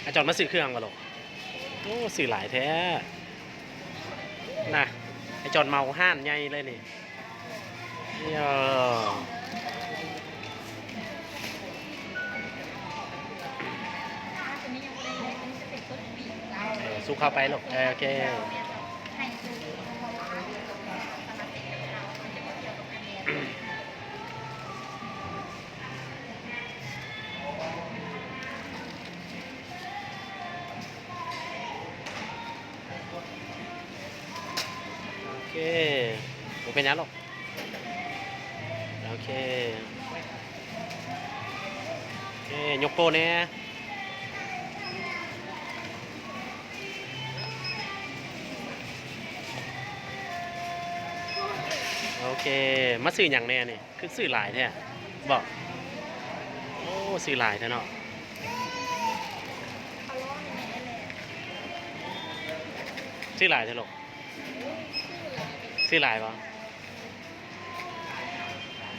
ອາຈອນມາຊື້ເຄື່ອງບໍ່ລູກ? ໂອ້ ຊື້ຫຼາຍແທ້ນະ. ອາຈອນເໝົາຮ້ານໃຫຍ່ເລີຍນີ້. ເອີ ເອີ ສຸກເຂົ້າໄປລູກ. ເອີ ໂອເຄ. ໂອເຄ ບໍ່ເປັນຫຍັງດອກ. ໂອເຄ ໂອເຄ ຍົກໂປ້ແດ່. ໂອເຄ ມາຊື້ຫຍັງແດ່ນີ້? ຄືຊື້ຫຼາຍແທ້ບໍ? ໂອ້ ຊື້ຫຼາຍແທ້ເນາະ. ຊື້ຫຼາຍແທ້ລູກ. ຊື້ຫຼາຍບໍ?